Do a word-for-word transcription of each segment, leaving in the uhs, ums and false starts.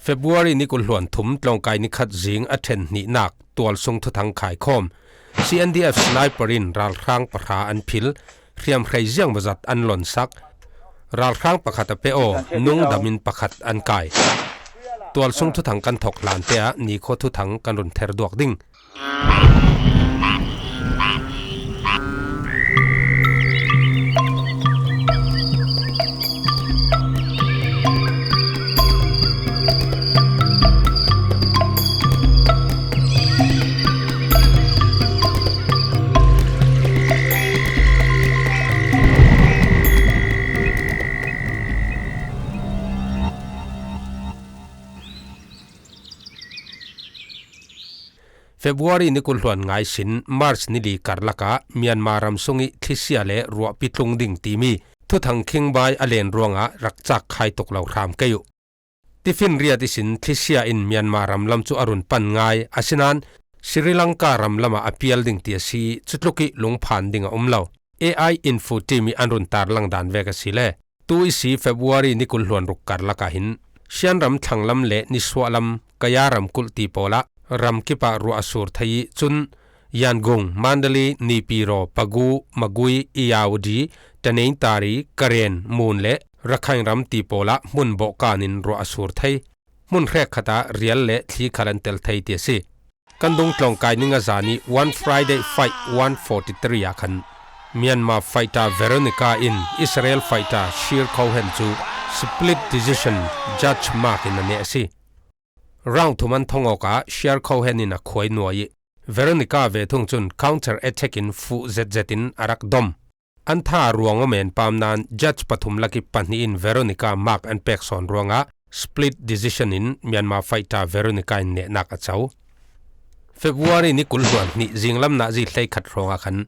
February ni kul hluan thum tlawngkai ni khat zing a ṭhen hnihnak tualsung thuthang khaikhawm. C N D F sniper in ralhrang pahra an phil, hriamhrei ziangmawzat an lawnsak. Ralhrang pakhat a pe aw, nungdamin pakhat an kai. Tualsung thuthang kan thawk hlante ah nikhua thuthang kan run ther duak ding. February ni kul hluan ngai sin March ni li karlakah Myanmar ram sung ih thlisia le ruahpi tlung ding timi thuthang khingbai a len ruangah rak cak khai tuk lo hram kei uh. Tifinriat ihsin thlisia in Myanmar ram lam cu a run pan ngai, asinain Sri Lanka ram lamah a pial ding ti a si ih cutluk ih lungphan ding a um lo. A I Info team ih an run tarlang dan vek a si le. Tu ihsi February ni kul hluan ruk karlakah hin Shan ram thlanglam le nisuahlam Kaya ramkulh ti pawlah ramkip ah ruah a sur thei ih cun Yangon, Mandalay, Naypyidaw, Pagu, Magway, Irrawaddy, Tanintharyi, Karen, Mon le Rakhine ram ti pawlah hmun bawhkan in ruah a sur thei. Hmun hrekkhat ah rial le thli khal an tel thei ti a si. Kan dung tlawngkai ni nga zan ih One Friday Fight one forty-three ah khan Myanmar fighter Veronica in Israel fighter Shir Cohen cu split decision judge mark in a neh a si. Round thum an thong awkah Shir Cohen in a khuai nuai ih Veronica ve thung cun counter attack in fuh zetzet in a rak dom. An tha ruang aw men pam nain judge pathum lakih pahnih in Veronica mark an pek sawn ruangah split decision in Myanmar fighter Veronica in nehnak a co. February ni kul hluan hnih zinglam nazi hleikhat hrawngah khan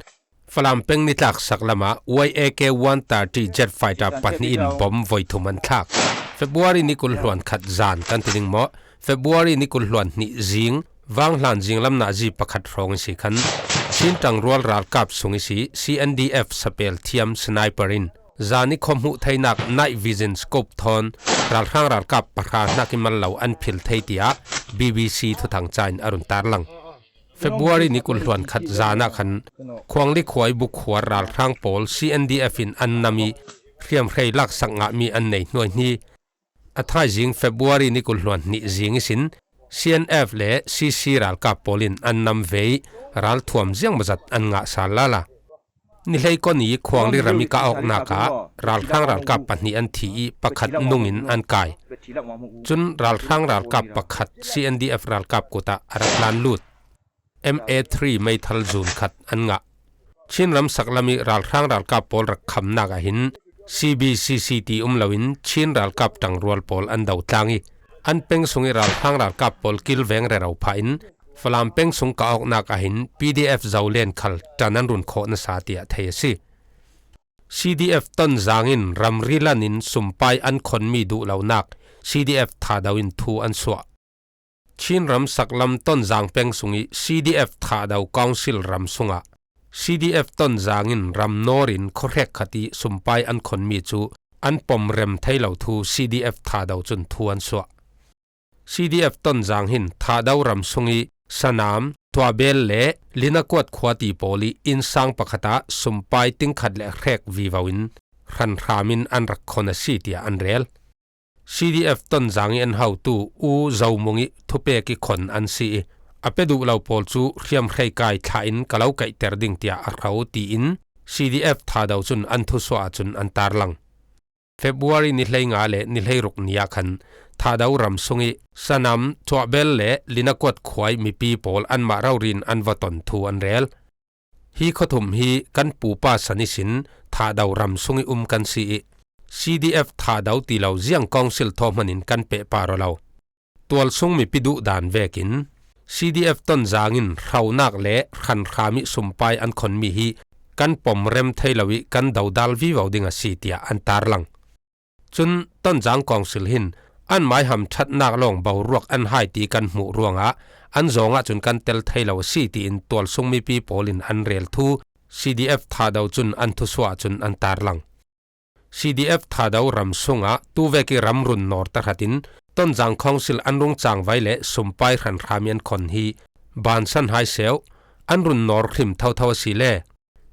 Falam peng nitlak sak lamah Y A K one thirty jet fighter pahnih in bom voi thum an thlak. February ni kul hluan khat zan kan ti ding maw? February ni kul hluan hnih zing, vanghlan zinglam nazi pakhat hrawng ihsi khan Chin ṭangrual ralkap sung ihsi C N D F sapel thiam sniper in zani khuahmuh theinak night vision scope thawn ralhrang ralkap pahra hnak ih mal lo an phil thei tiah B B C thuthang ca in a run tarlang. February ni kul hluan khat zan ah khan Khuangli khua ih bukhuar ralhrang pawl C N D F in an nam ih hriamhrei laksak ngahmi an nei hnuaihni. A thaizing February ni kul hluan hnih zing ihsin C N F le C C ralkap pawl in an nam ve ih ralthuam ziangmawzat an ngah sal lala. Ni hleikua ni Khuangli ram ih kah awknak ah ralhrang ralkap pahnih an thi ih pakhat nungin an kai. Cun ralhrang ralkap pakhat C N D F ralkap kut ah a rak lan lut. M A three meithal zun khat an ngah. Chin ram saklam ih ralhrang ralkap pawl rak khamnak ah hin C B C C ti um loin Chin ralkap ṭangrual pawl an do tlang ih an peng sung ih ralhrang ralkap pawl kilveng rero phah in Falam peng sung kah awknak ah hin P D F Zolen khal ṭan an run khawh nasa tiah thei a si. C D F Tonzang in ramri lan in sumpai an khonmi duhlonak C D F Thado in thu an suah. Chin ram saklam Tonzang peng sung ih C D F Thado Council ram sungah C D F Tonzang in ram nawl in khuahrek khat ih sumpai an khonmi cu an pom rem thei lo thu C D F Thado cun thu an suah. C D F Tonzang hin Thado ram sung ih Sanam, Tuabel le Linakuat khua ti pawl ih innsang pakhat ah sumpai tingkhat le hrek vivo in hranhram in an rak khon a si tiah an rel. C D F Tonzang ih an hotu U Zo Mung ih thupek ih khon an si ih a pe duh lo pawl cu hriamhrei kai thlah in ka lo kaihter ding tiah a hro tiin C D F Thado cun an thusuah ahcun an tarlang. February ni hleinga le ni hleiruk ni ah khan Thado ram sung ih Sanam, Tuabel le Linakuat khua ih mipi pawl anmah rori in an va ton thu an rel. Hi khuathum hi kan pupa san ihsin Thado ram sung ih um kan si ih C D F Thado ti lo ziang council thawhman in kan pehpar aw lo. Tualsung mipi duh dan vekin C D F Tonzang in hronak le hranhram ih sumpai an khonmi hi kan pom rem thei lo ih kan dodal vivo ding a si tiah an tarlang. Cun Tonzang Council hin anmai hamṭhatnak lawng boruak an hai ti kan hmuh ruangah an zawng ahcun kan tel thei lo a si tiin tualsung mipi pawl in an rel thu C D F Thado cun an thusuah ahcun an tarlang. C D F Thado ram sungah tuvek ih ram run nawl tahratin Tonzang Council an rung cangvai le sumpai hranhram i an khon hi bansan hai seu, an run nawr hrim thotho a si le,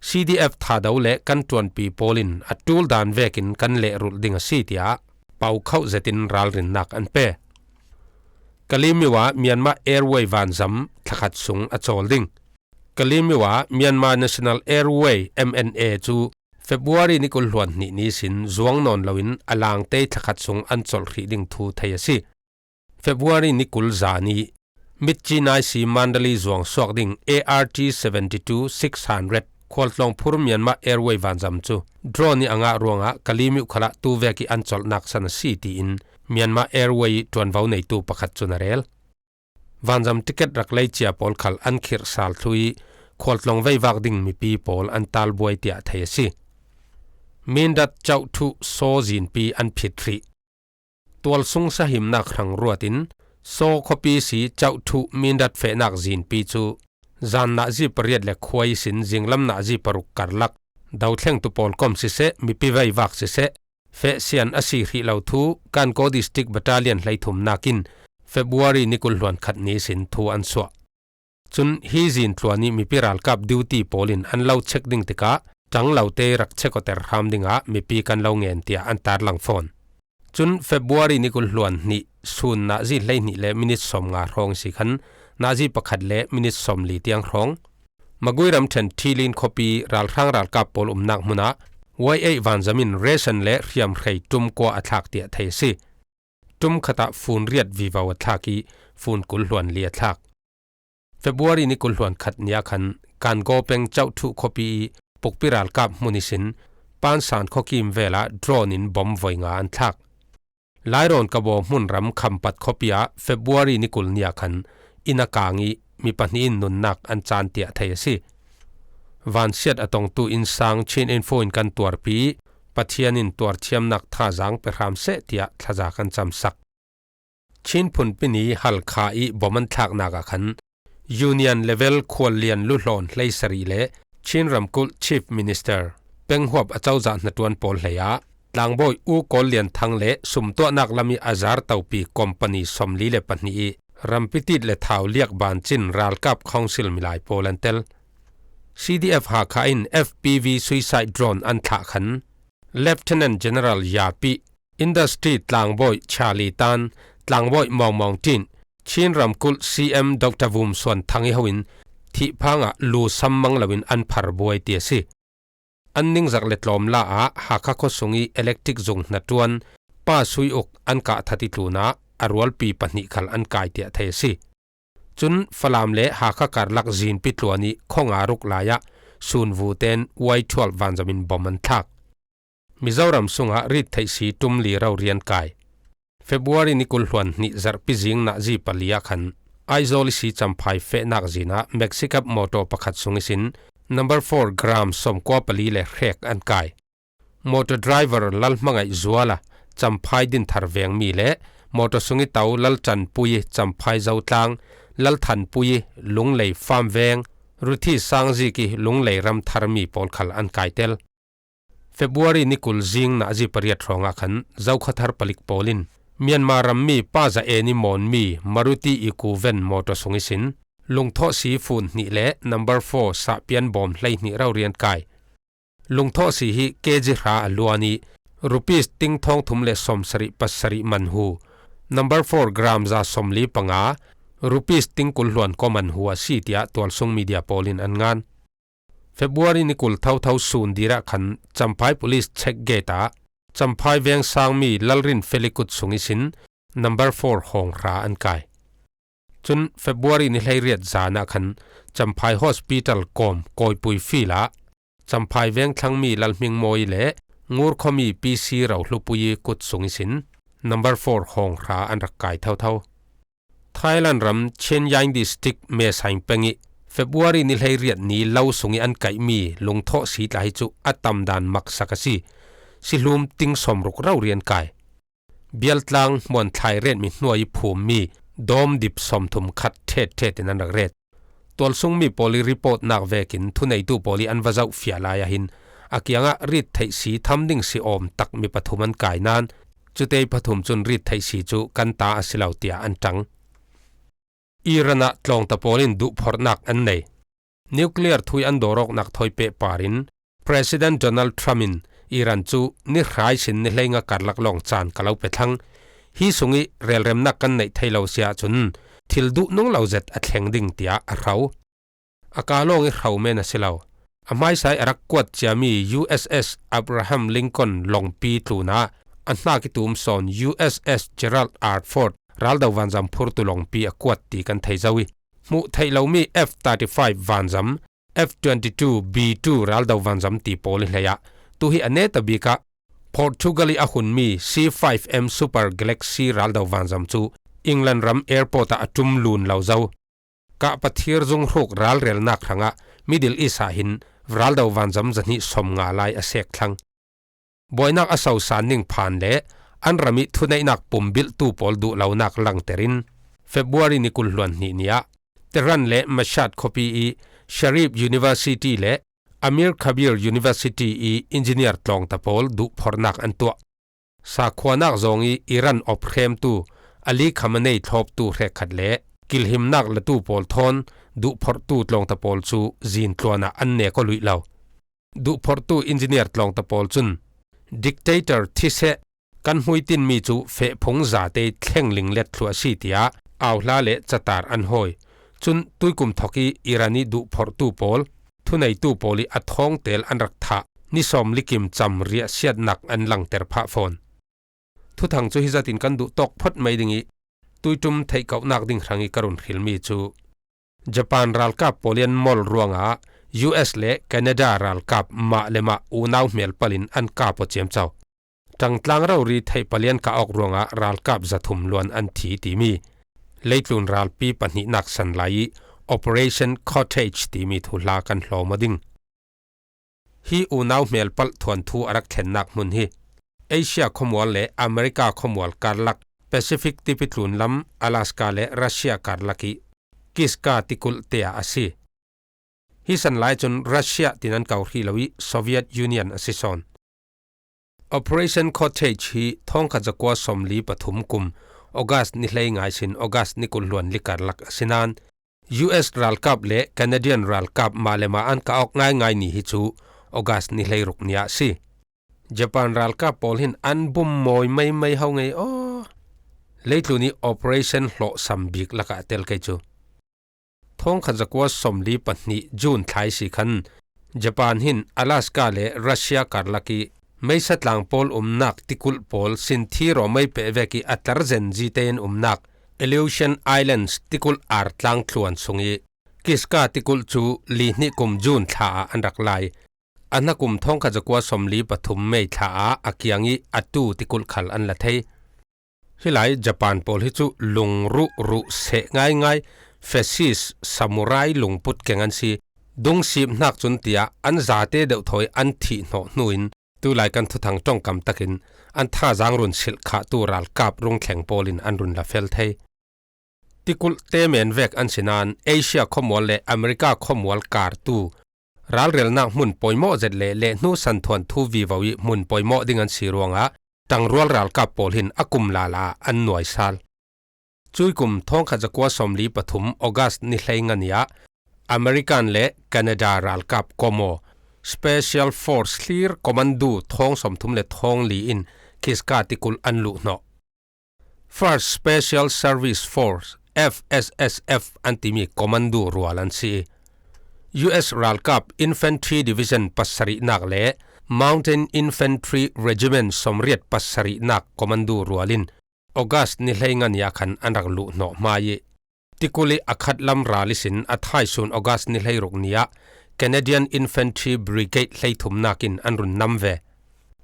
C D F Thado le kan ṭuanpi pawlin a ṭul dan vekin kan lehrulh ding a si, tiah pau khauh zetin ralrinnak an pe. Kalimiu ah Myanmar Airway vanzam thlakhat sung a cawl ding. Kalimiu ah Myanmar National Airway, M N A, cu February ni kul hluan hnih ni sin zuang nawn loin a langtei thlakhat sung an colh hrih ding thu thei a si. February ni kul za ni Myitkyina ihsi Mandalay zuang suak ding A R T seventy-two six hundred khualtlawng phur Myanmar Airway vanzam cu drone nih a ngah ruangah Kalimiu khalah tuvek ih an colhnak san a si, tiin Myanmar Airway ṭuanvo neitu pakhat cun a rel. Vanzam ticket rak lei cia pawl khal an khirh sal thlu ih khualtlawng veivak ding mipi pawl an talbuai tiah thei a si. Mindat Kyaukthuk Saw zinpi an phit hrih. Tualsung sahimnak hrang ruatin Saw khuapi ihsi Kyaukthuk Mindat fehnak zinpi cu zan nazi pariat le khua ihsin zinglam nazi paruk karlak dothlengtu pawl kom siseh, mipi veivak siseh, feh sian a si hrih lo thu Kankaw District Battalion hleithumnak in February ni kul hluan khat ni sin thu an suah. Cun hi zin tluan ih mipi ralkap duty pawl in an lo check ding tikah ṭang lote rak check awter hram dingah mipi kan lo ngen, tiah an tarlang fawn. Cun February ni kul hluan hnih sun nazi hleihnih le minit sawmnga hrawng ihsi khan nazi pakhat le minit sawmli tiang hrawng Magway ramṭhen Thilin khuapi ralhrang ralkap pawl umnak hmunah Y eight vanzam in ration le hriamhrei ṭum kua a thlak tiah thei a si. Ṭum khatah fun riat vivo a thlak ih fun kul hluan li a thlak. February ni kul hluan khat ni ah khan Kangaw peng Kyaukthuk khuapi ih pukpi ralkap hmun ihsin Pansan khuakim velah drone in bom voi nga an thlak. Lairawn Kabaw hmunram Khampat khuapi ah February ni kul ni ah khan inn a kang ih mi pahnih in nunnak an caan tiah thei a si. Vansiat a tongtu innsang Chin Info in kan tuarpi ih Pathian in tuarthiamnak thazaang pe hram seh tiah thlaza kan camsak. Chin phunpi ni Halkha ih bom an thlaknak ah khan Union level khuallian luhlawn hleisarih le Chin ramkulh Chief Minister penghuap a cozah hnaṭuan pawl hleiah tlangbawi U Kawl Lian Thang le sumtuahnak lam ih a zar topi company sawmli le pahnih ih rampitit le thau liak ban cin ralkap council milai pawl an tel. C D F Hakha in F P V suicide drone an thlah khan Lieutenant General Yapi, Industry tlangbawi Charlie Tan, tlangbawi Maung Maung Tin, Chin ramkulh C M Doctor Vum Suan Thang ih ho in thih phangah lu sam mang loin an phar buai ti a si. An ningzak le tlawmla ah Hakha khuasung ih electric zung hnaṭuan Pa Sui Uk an kah that ih tlunah a rualpi pahnih khal an kai tiah thei a si. Cun Falam le Hakha karlak zinpi tluan ih khawnga ruk lai ah sunvu ten Y twelve vanzam in bom an thlak. Mizoram sungah rit theih si ṭum li rori an kai. February ni kul hluan hnih zarhpi zing nazi pali ah khan Aizawl ihsi Champhai fehnak zin ah Maxi Cab motor pakhat sung ihsin number four gram sawmkua pali le hrek an kai. Motor driver Lalhmangaih Zuala Champhai din thar vengmi le motor sung ih to Laltanpui ih Champhai Zotlang, Lalthanpui ih Lunglei Farm veng, Ruthi Sangzik ih Lunglei ram tharmi pawl khal an kai tel. February ni kul zing nazi pariat hrawngah khan Zokhathar palik pawl in Myanmar rammi Pa Za En ih mawnmi Maruti Eeco van motor sung ihsin lungthawh si fun hnih le number four sahpian bawm hleihnih rori an kai. Lungthawh si hi K G hra a luan ih rupees ting thawng thum le sawmsarih pasarih manhu, number four gram za sawmli panga, rupees ting kul hluan kua manhu a si tiah tualsung media pawl in an ngan. February ni kul thotho sun dirah khan Champhai Police check gate ah Champhai veng sangmi Lalrin Felikut sung ihsin number four hawng hra an kai. Cun February ni hleiriat zan ah khan Champhai Hospital kawm Kawipui field ah Champhai veng thlangmi Lalhming Mawi le Ngurkhawmi P C Rohlupui ih kut sung ihsin number four hawng hra an rak kai thotho. Thailand ram Chiang Mai District Mae Sot peng ih February ni hleiriat ni lo sung ih an kaihmi lungthawh si tla hi cu a tamdan maksak a si. Sihlum ting sawmruk rori an kai. Bialtlang hmuanthlai retmi hnuai ih phummi dawm dip sawmthum khat ṭhetṭhet in an rak ret. Tualsungmi pawl ih report nak vekin thuneitu pawl ih an va zohfiah lai ah hin a kiangah rit theih si tham ding si awm tak mi pathum an kai nain Chutei pathum cun rit theih si cu kan ta a si lo tiah an ṭang. Iran ah tlawngta pawl in duhphorhnak an nei. Nuclear thui an dawrawknak thawi pehpar in President Donald Trump in Iran cu ni hrai sin ni hleinga karlak lawng caan ka lo pe thlang. Hi sungih relremnak kan neih thei lo si ahcun thil duhnung lo zet a thleng ding tiah a hro. A kaa lawng ih hro men a si lo. A hmaisa ih a rak kuat ciami U S S Abraham Lincoln lawngpi tlunah a hnak ih tum sawn U S S Gerald R. Ford raldo vanzam phurtu lawngpi a kuat ti kan thei zo ih, hmuh theih lomi F thirty-five vanzam, F twenty-two B two raldo vanzam ti pawl ih hleiah, tu hi a neta bikah Portugal ih a hunmi C five M Super Galaxy raldo vanzam cu England ram airport ah a ṭum lun lo zo. Kah pathir zunghruk ralrelnak hrangah Middle East ah hin raldo vanzam zahnih sawmnga lai a sek thlang. Buainak a sosan ning phan le an ram ih thuneihnak pumbilhtu pawl duhlonak langter in February ni kul hluan hnih ni ah Tehran le Mashhad khuapi ih Sharif University le Amir Kabir University ih engineer tlawngta pawl duhphorhnak an tuah. Sakhuanak zawng ih Iran awphremtu Ali Khamenei thlawptu hrekkhat le kilhimnak latu pawl thawn duhphorhtu tlawngta pawl cu zintluan ah an nek aw luih lo. Duhphorhtu engineer tlawngta pawl cun dictator thiseh kan hmuitinmi cu fehphung zate ih thlengling let thluah a si tiah auhla le catar an hawi. Cun tuikum thawk ih Iran ih duhphorhtu pawl, thuneitu pawl ih a thawngtel an rak thah ni sawmli kim cam riahsiatnak an langter phah fawn. Thuthang cu hi zatin kan duh tawk phawt mai ding ih tuiṭum theih kauhnak ding hrang ih ka run hrilmi cu Japan ralkap pawl ih an mol ruangah U S le Canada ralkap mah le mah unau hmel palin an kap aw ciamco. Ṭangtlang rori theih palian kah awk ruangah ralkap zathum luan an thi timi leitlun ralpi pahnihnak san lai ih Operation Cottage timi thuhla kan hlawm aw ding. Hi unau hmel palh thuanthu a rak thlennak hmun hi Asia khuamual le America khuamual karlak Pacific tipi tlunlam Alaska le Russia karlak ih Kiska tikulh te ah a si. Hi san lai cun Russia tin an ko hrih lo ih Soviet Union a si sawn. Operation Cottage hi thawngkhat zakua sawmli pathum kum August ni hleinga ihsin August ni kul hluan li karlak a si nain U S ralkap le Canadian ralkap mah le mah an kah awk ngaingai ni hi cu August ni hleiruk ni ah a si. Japan ralkap pawl hin an bum mawi maimai ho ngei aw. Leitlun ih operation hlawhsam bik lakah a tel kei cu. Thawngkhat zakua sawmli pahnih June thla ihsi khan Japan hin Alaska le Russia karlak ih meisa tlang pawl umnak tikulh pawl sinthir aw mei peh vek ih a tar zen zite in umnak Aleutian Islands tikulh ar tlang tluan sung ih Kiska tikulh cu li hnih kum June thla ah an rak lai. A hnakum thawngkhat zakua sawmli pathum May thla ah a kiang ih a tu tikulh khal an la thei. Hi lai Japan pawl hi cu lungruh ruh seh ngaingai fascist samurai lungput keng an si. Dungsip hnak cun tiah an zate deuh thawi an thih hnawh hnu in tulai kan thuthang ṭongkam takin an thazaang run silh khahtu ralkap rungthleng pawl in an run la fel thei. Tikulh te men vek an si nain Asia khuamual le America khuamual kartu ralrelnak hmun pawimawh zet le lehhnu santhuan thu vivo ih hmun pawimawh ding an si ruangah ṭangrual ralkap pawl hin a kum lala ah an nuai sal. Cui kum thawngkhat zakua sawmli pathum August ni hleinga ni ah American le Canada ralkap komo Special Force thlir Commando thawng sawmthum le thawng li in Kiska tikulh an luh hnawh. First Special Service Force, F S S F, an timi commando rual an si. U S ralkap Infantry Division pasarihnak le Mountain Infantry Regiment sawmriat pasarihnak commando rual in August ni hleinga ni ah khan an rak luh hnawh hmai ih tikulh ih a khatlam ral ihsin a thaisun August ni hleiruk ni ah Canadian Infantry Brigade hleithumnak in an run nam ve.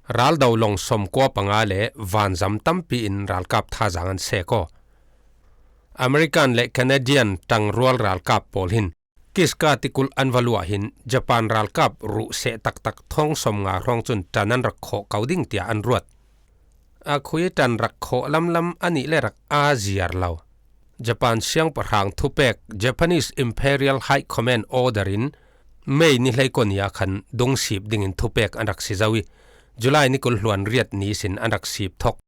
Raldo lawng sawmkua panga le vanzam tampi in ralkap thazaang an sek aw. American le Canadian ṭangrual ralkap pawl hin Kiska tikulh an va luah hin Japan ralkap ruh seh taktak thawng sawmnga hrawng cun ṭan an rak khawh ko ding tiah an ruat. A khui ṭan rak khawh lamlam anih le rak aa ziar lo. Japan siangpahrang thupek Japanese Imperial High Command Order in May ni hleikua ni ah khan dungsip dingin thupek an rak si zo ih July ni kul hluan riat ni ihsin an rak sip thok.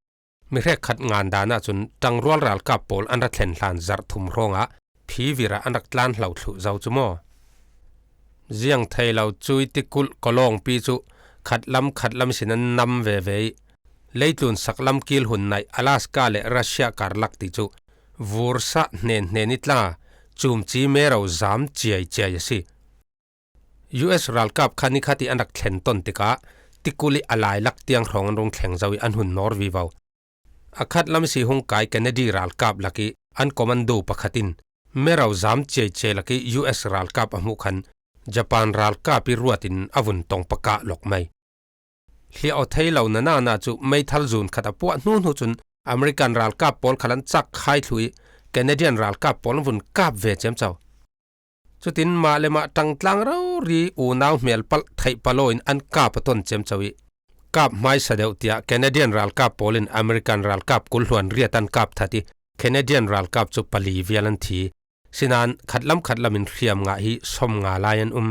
mi hrekkhat ngan dan ah cun ṭangrual ralkap pawl an ra thlen hlan zarh thum hrawngah phivir ah an rak tlan hlo thluh zo cu maw? Ziang thei lo, cui tikulh kawlawngpi cu khatlam khatlam sin an nam veve i, leitlun saklam kil hun naih Alaska le Russia karlak ti cu vursa hnen hnen i tla, cumci mero zam ciai ciai a si. U S ralkap kha ni khat i an rak thlen ton tikah tikulh i a lailak tiang hrawng an rung thleng zo i an hun nawr vivo. A khat lam si hung kai Kennedy ralkap lak i an commando pakhat in mero zam ciai ciai lak i U S ralkap a hmuh khan Japan ralkap i ruat in a vun tong pakah lawk mai. Hliah aw thei lo na nana cu meithal zun khat a puah hnu hnu cun American ralkap pawl khal an cak khai thluh i Canadian ralkap pawl an vun kap ve ciamco. Cutin mah le mah ṭangtlang rori unau hmel palh theih palh aw in an kap a ton ciamco i kap hmaisa deuh tiah Canadian ralkap pawl in American ralkap kul hluan riat an kap that i Canadian ralkap cu pali vial an thi. Sinain khatlam khatlam in hriam ngah hi sawm nga lai an um.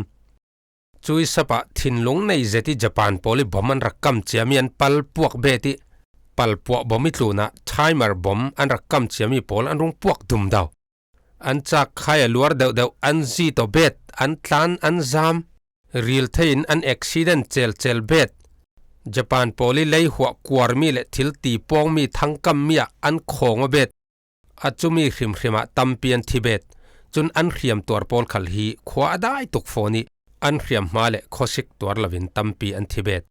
Cui sapah thinlung nei zet i Japan pawl i bom an rak kam ciami an pal puak bet i pal puah bom i tlunah timer bom an rak kam ciami pawl an rung puak dumdo. An cak khai a luar deuhdeuh an zit aw bet, an tlan an zam, ril thei in an accident celcel bet. Japan pawl i leihuah kuarmi le thil ti pawngmi thangkammi ah an khawng aw bet. A cumi hrimhrim ah tampi an thi bet. Cun an hriam tuar pawl khal hi khua a dai tuk fawn i an hriam hma le khuasik tuar loin tampi an thi bet.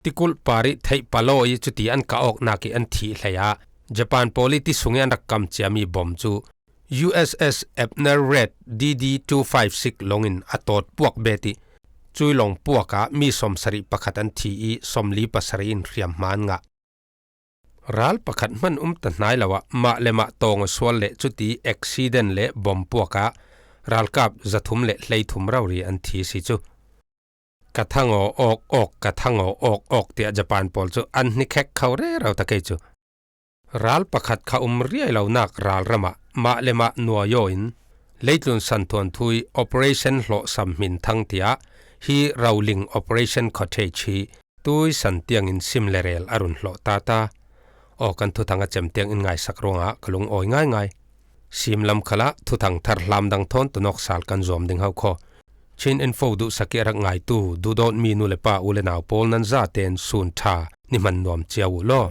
Tikulh par i theih palh aw i cuti an kah awknak i an thih hlei ah Japan pawl i ti sung i an rak kam ciami bom cu U S S Abner Red D D two five six long in a tawt puak bet i cui long puak ah mi sawmsarih pakhat an thi i sawmli pasarih in hriam hma an ngah. Ral pakhat hman um ta hnai lo ah mah le mah tawng aw sual le cuti accident le bom puak ah ralkap zathum le hleithum rori an thi si cu. Ka thang aw awk awk, ka thang aw awk awk tiah Japan pawl cu an hnikhek kho rero ta kei cu. Ral pakhat kha um riai lonak ralram ah mah le mah nuai aw in leitlun santhuanthu i operation hlawhsam hmin thang tiah hi roling operation cottage hi tuisan tiangin sim le rel a run hlawh ta ta. Aw kan thuthang a cem tiang in ngaisak ruangah ka lung awi ngaingai. Simlam khalah thuthang thar hlam dang thawn tunawk sal kan zuam ding ho khaw. Chin Info duhsak i a rak ngaitu duhdawtmi nu le pa u le nau pawl nan zaten sun ṭha ni hman nuam cia uh law.